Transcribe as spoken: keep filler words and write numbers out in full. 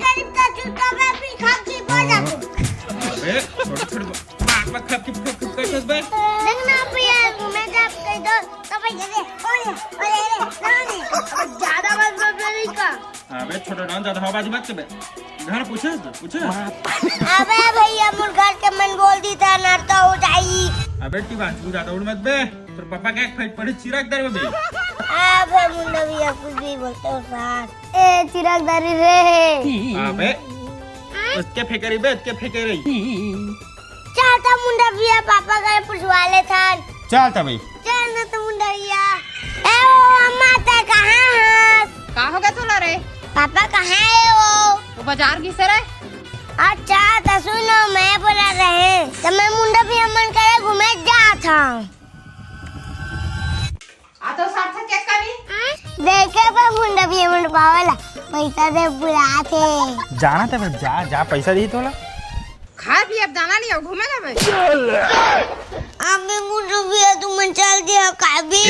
गरीब का जूता में भी खप खप हो जाते। अबे, छोटे छोटे बात में खप खप खप खप करते बे। देख ना भैया, घूमे जा कह दो, तो भैया दे, ओए, ओए, ओए, ना ने। अब ज्यादा बात बोल रही का? अबे, छोटा डॉन, ज्यादा हवाबाजी मत कर बे। घर पूछे तो, पूछे? अबे भैया, मोर घर के मन बोल दी था, ना तो हो जाई। अबे, टी बात, तू ज्यादा उड़ मत बे। तोर पापा के एक फाइट पड़ी चिराग दर में बे। अबे मुंडा भैया, कुछ भी बोलते हो सार। ए, चिराग दर रे। अबे, उसके फेंके रही बे, उसके फेंके रही। चल त मुंडा भैया, पापा घर पूछवा ले थान। चल त भाई। चल न त मुंडा भैया। ए ओ अम्मा, ते कहाँ हस? का हो गया तोला रे? पापा कहाँ है वो? वो बाजार गिसे रे। अच्छा त सुनो, मैं बोला रहे त मैं मुंडा भैया मन करे घूमे जात हूँ। आ तो सार्थक के करी। देखे बा मुंडा भैया मन पावला, पैसा दे बुलाथे। जाना त बे, जा, जा, पैसा दी तोला। खाए पिए अब जाना नहीं हो, घूमे ना बे। अबे मुंडा भैया, तुमन चल दिया का बे?